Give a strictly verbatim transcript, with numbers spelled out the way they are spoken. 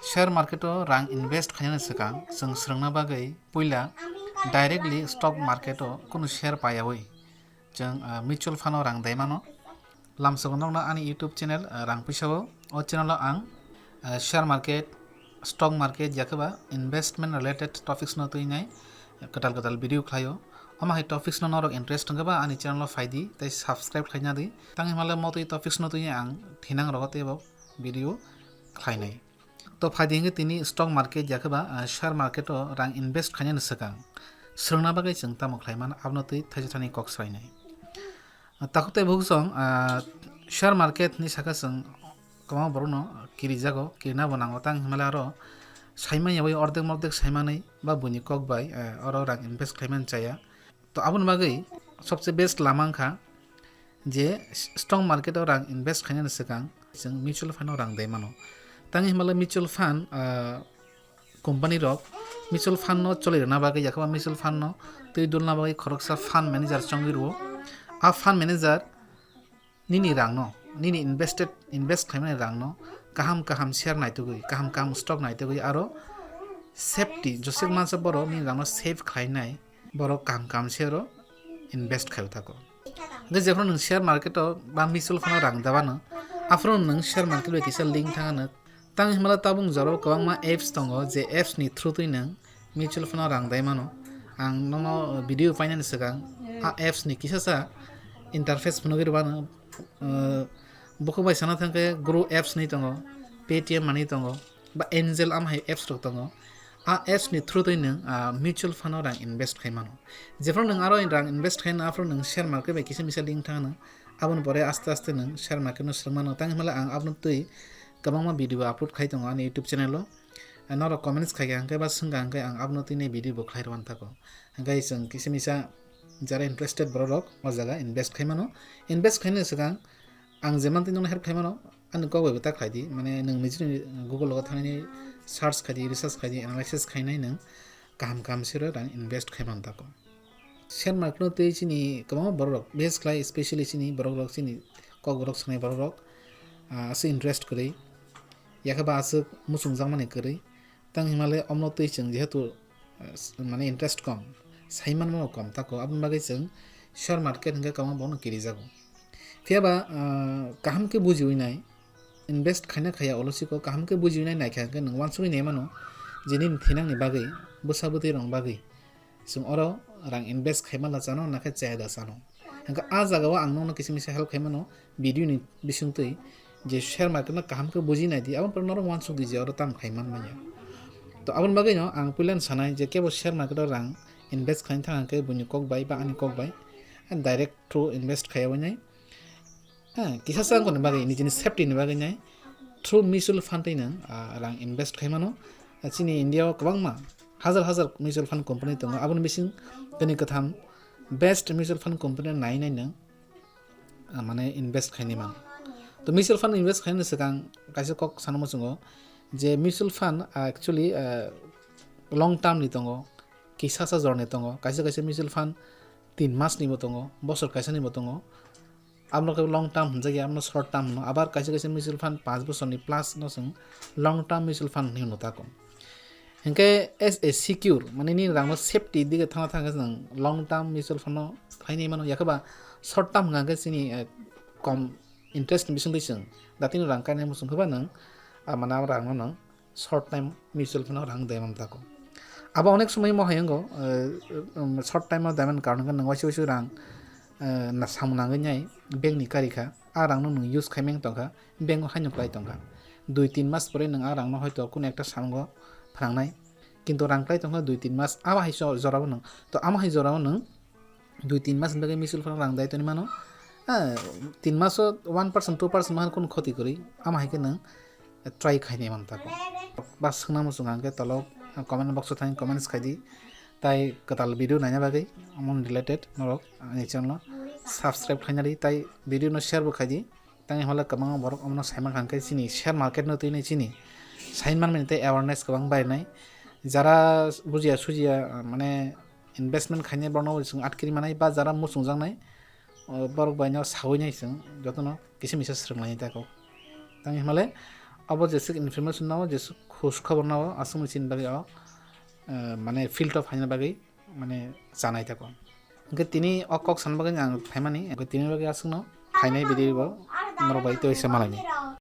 Share market o rang invest khainani swkang chwng swrwngna bagwi puila directly stock market o kunu share payawi chwng, ah, mutual fund o rang dai mano. Lamsogo nokno ani YouTube channel, ah, Rang Puisa o. O channel o ang, ah, share market, stock market yakhe ba investment related topics no twi nai kwtal kwtal video khlaio. Omo hai topics no norok interest wngkhe ba ani channel o phaidi tei subscribe khlaina di. Tang himale motwi topics no twi ang thinang rogo teibo video khlainai. To phaidi hwnkhe tini stock market yakhe ba, ah, share market o rang invest khainani swkang swrwngna bagwi chwng tamo khlai mano, abono twi thaisa thani kok swlainai. Ah, takhuk tei bukhuk song, ah, share market ni saka chwng kwbangma borokno kirijago, kirina bo nango, tang himale aro saimanya bai ordek mordek saimanwi ba buini kok bai, ah, oro rang invest khlaimani chaya. To aboni bagwi sobse best lama wngkha je stock market o rang invest khainani swkang chwng mutual fund o rang dai mano. Tang himale mutual fund, ah, company rok mutual fund no choli rwna bagwi yakhe ba mutual fund no twi dulna bagwi khoroksa fund manager chongwi rwo. A fund manager nini rangno, nini invested, invest khlaimani rangno kaham kaham share naitugwi, kaham kaham stock naitugwi aro safety, josek mansa borok nini rangno save khlainai borok kaham kaham share o invest khai tako. Hwnkhe jephru nwng share market o ba mutual fund o rang dabano, aphuru nwng share market bai kisa link thangano. Tang himala tabuk jorao kwbangma apps tongo, je apps ni through twi nwng mutual fund o rang dai mano. Ang nono video painani swkang a apps ni kisasa interface phunugwi rwmano. Uh, bukhuk bai sana thangkhe Grow apps ni tongo, Paytm money tongo, ba Angel, am hai apps rok tongo. A apps ni through twi nwng, ah, mutual fund o rang invest khai mano. Jephru nwng aro rang invest khai no, aphuru nwng share market bai kisa misa link thang no. Aboni pore aste aste nwng share market no swrwng mano. Tang himala ang abono twi kwbangma video upload khai tongo ani YouTube channel o. Ah, norok comments khai kha hwnkhe ba swngkha hwnkhe ang abono twi nai video bo khlai rwna tako. Hwnkhe chwng kisa misa jara interested borok rok o jaga invest khai mano. Invest khainani swkang ang jeman twi nono help khai mano, ani kok bai bo ta khlai di, mane nwng nijini Google o thangwi search khai di, research khai di, analysis khainai nwng kaham kaham sero rang invest khai man tako. Share market no tei chini kwbangma borok rok, bes khlai specially chini borok rok, chini kok borok sanai borok rok, ah, aswk interest kwrwi, yakhe ba aswk muchung jakmani kwrwi. Tang himale omno twi chwng jehetu, eh, mane interest kom, saimanmano kom tako, aboni bagwi chwng share market hwnkhe kwbangma borokno kirijago. Phiya ba, ah, kaham khe bujiwi nai, invest khaina khaya olo siko kaham khe bujiwi nai naikha hwnkhe nwng uansugwi nai mano je nini thinangni bagwi, bwsa bwtwi rokni bagwi chwng oro rang invest khai manla chano, nakhe chaya da chano. Hwnkhe a jaga o ang nokno kisa misa help khai mano video ni bisingtwi, je share market no kaham khe buji nai di, aboni pore norok uansuk di je oro tamo khai man manya. To aboni bagwi no ang puila no sanai je kebo share market o rang invest khaina thang khe buini kok bai ba ani kok bai direct through invest khaiya bai nai. Ha, kisa sa wngkha ni bagwi nijini safety ni bagwi nai through mutual fund twi nang, ah, rang invest khai mano. Ah, chini India o kwbangma hajar hajar mutual fund company tongo, aboni bising tini kwtham best mutual fund company nai nai nang, ah, mane invest khainai man. To mutual fund invest khainani swkang kaisa kok sana muchungo je mutual fund, ah, actually, ah, long term ni tongo, kisa sa jora ni tongo, kaisa kaisa mutual fund tin mas ni bo tongo, bosor kaisa ni bo tongo. Abno khe long term hwnjakya, abno short term hwno. Abar kaisa kaisa mutual fund panch bosorni plus no chwng long term mutual fund hinwi hwno tako. Hinkhe as a secure, mane nini rangno safety dige thangna thangkhe chwng long term mutual fund no khainai mano, yakhe ba short term hwnkha khe chini, eh, kom interest ni bisingtwi chwng datino rang kainai muchung khe ba nwng, ah, mane abo rangno nwng short time mutual fund o rang daiman tako. Abo onek somoi mo hai wngo, eh, um, short time o daiman karon hwnkhe nwng waisa waisa rang, eh, na samung nangwi nai bank ni kari kha, a rang no nwng use khai meng tong kha, bank o haino klai tong kha. Dui tin mas pore nwng a rang no hoito kunu ekta samungo phnang nai, kintu rang klai tong kha dui tin mas, abo hai so jora o nwng, to amo hai jora o nwng dui tin mas ni bagwi mutual fund rang dai toni mano. Ah, tin maso one percent, two percent mahan kunu khoti kwrwi, ama hai khe nwng try khainai man tako. Ba swngna muchung ang khe tolok comment box o thang comments khai di. Tai kwtal video naina bagwi amon related norok ani channel o subscribe khaina di, tai video no share bo khai di. Tang himala kwbangma borok omono saima kha hwnkhe chini share market no twi nai chini saimani tei awareness kwbang barinai. Jara bujiya sujiya, mane investment khainai borokno chwng atkiri manai ba jara muchungjaknai, o borok baino sawi nai chwng jotono kisa misa swrwnglainai tako. Tang himale Abo jeswk information no, jeswk khus khobor no, aswk ni chini bagwi o, eh, mane field o phaina bagwi mane chanai tako. Hwnkhe tini o kok sana bagwi ang phaimani, hwnkhe tini bagwi aswkno phainai video bo norok bai tei se malaini.